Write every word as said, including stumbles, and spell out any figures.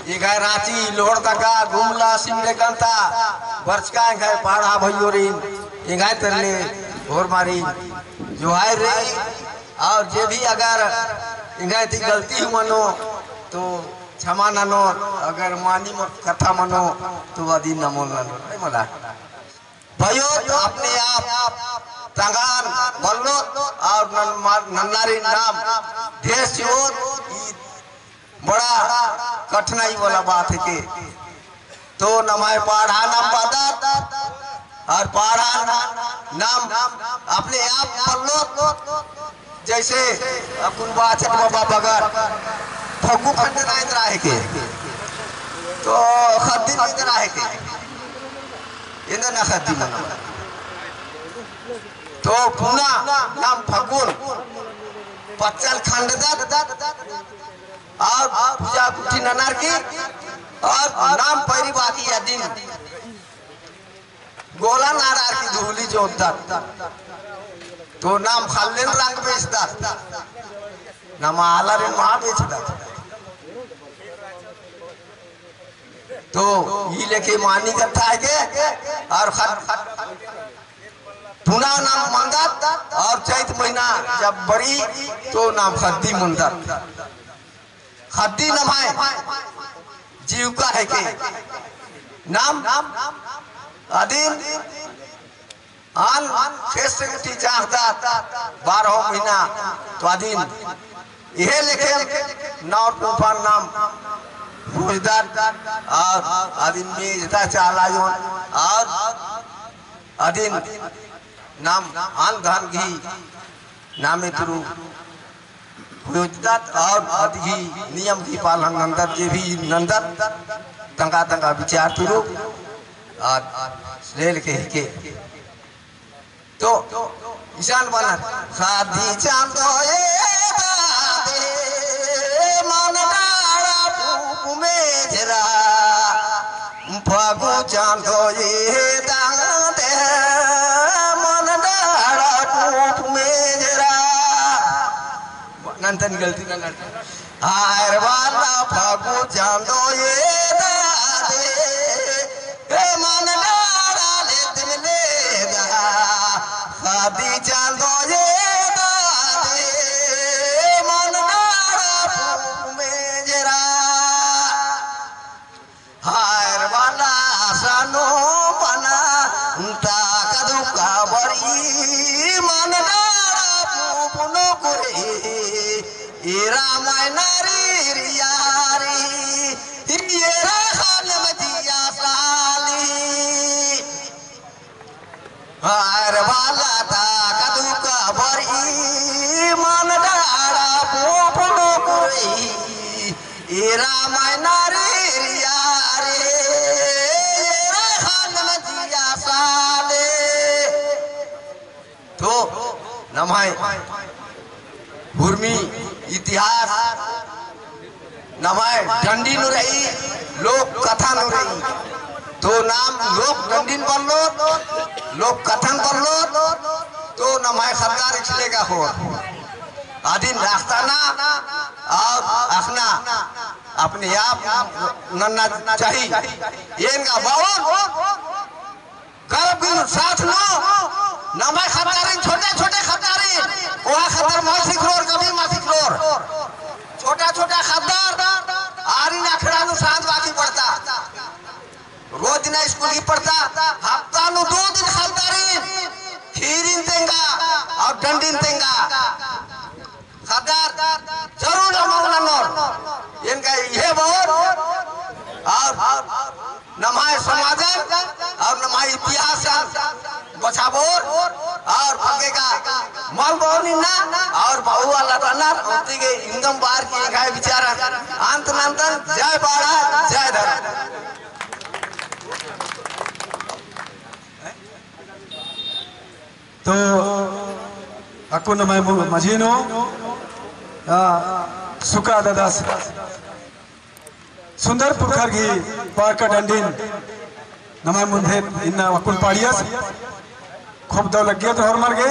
एंग्है राँची, लोहरदगा, गुमला, सिमडेगा ता बरचका एंग्है पड़हा भइयोरिन, एंग्है तरले होरमारिन जोहार रई। और जे भी अगर एंग्है ती गलती हूँ मनो तो क्षमा ननोर, अगर मानी मोर कत्था मनो तो अदिन नमोल ननोर। है मला। भइयोत अपने आप तंगआ बल्लोत और नन-, नन्नारिन नाम ढेर चिओत, ई बड़ा कठिनाई वाला बात हेके। तो नम्है पड़हा नाम बअदत और पड़हा नाम अपने आप बल्लोत। जैसे अक्कुन बाचक बाबा बगर फग्गु खंडना एन्दरा हेके, तो ख़द्दी एन्दरा हेके, एन्दरा ना ख़द्दी मना। तो पुना नाम फग्गुन पच्चल खंडदत और पूजा गुट्ठी ननर की और नाम पैरी बाकी अदिन गोला नारार की धूली जोतदत। तो नाम ख़ल्लन रंग बेचदत। नाम आलारिन मा बेचदत। तो ई लेखे मानी कत्था हेके और ख़द्द-, पुना नाम मन्दत और चैत महीना जब बरई तो नाम ख़द्दी मन्दत। ख़द्दी नम्है जीवका हेके। नाम अदिन आन खेस गुट्ठी चाहदत बारहो महीना तो अदिन इहे लेखे नौर कुम्फान नाम पूजदत और अदिन मेजदत चाला आयोन और अदिन नाम अन्न धन गही नामे तुरु पूजदत और अदि गही नियम गही पालन नन्दत, जे भी नन्दत तंगआ तंगआ विचार तुरु और लेल के हेके। तो इसन बअनर ख़द्दी चांदो ए दादे, मन डाड़ा पूप मेजरा, फगु चांदो ए दादे, मन डाड़ा पूप मेजरा। नन्तन गलती नन्तन। हायर वाला फगु चांदो ए दादे, ए मन डाड़ा ले तिम ले दा। ख़द्दी चांदो ए दादे, ए मन डाड़ा पूप मेजरा। हायर वाला सनो बना, ताकदु काबरी मन डाड़ा पूप नोकरी, एरा मैनारी रियारी, एरा खान मजिया साली। हायर वाला ताकदु काबरी मन डाड़ा पूप नोकरी, एरा मैनारी रियारी, एरा खान मजिया साली। तो नम्है उर्मी इतिहास नम्है डंडी नू रई, लोक कथा नू रई। तो नाम लोक डंडिन बल्लोत, लोक कथन बल्लोत, तो नम्है ख़द्दार इछलेगा होर। अदिन राखताना और अख़ना अपने आप नन्ना चाही। एन गा बावन गर्व गही साथ नू नम्है ख़द्दारिन, छोटे छोटे ख़द्दारिन, कोहा ख़द्दर मा सिखरोर, कभी मा सिखरोर। छोटा छोटा ख़द्दर आरिन अखड़ा नू साँझ बाकी पड़ता। रोज दिना स्कूल ही पड़ता। हफ्ता नू दो दिन ख़द्दारिन ख़ीरिन तेंगा और डंडिन तेंगा। ख़द्दर जरूर नमोल ननोर। एन गा इहे बओर और नम्है समाजन और नम्है इतिहासन बछाबओर और बग्गे गा मल बओर निन्ना और बहु आलर रअनर। अन्ती गे इन्दम बअर की एंग्है विचारन अंत नन्तन। जय बाड़ा, जय धर्म। तो अक्कुन नम्है मु-, मझी नू, आ, सुखा ददस सुन्दर पुरखर गही पारका डंडिन नम्है मुन्धे इन्ना अक्कुन पाड़ियस। खूब दव लग्गिया तो होरमर गे।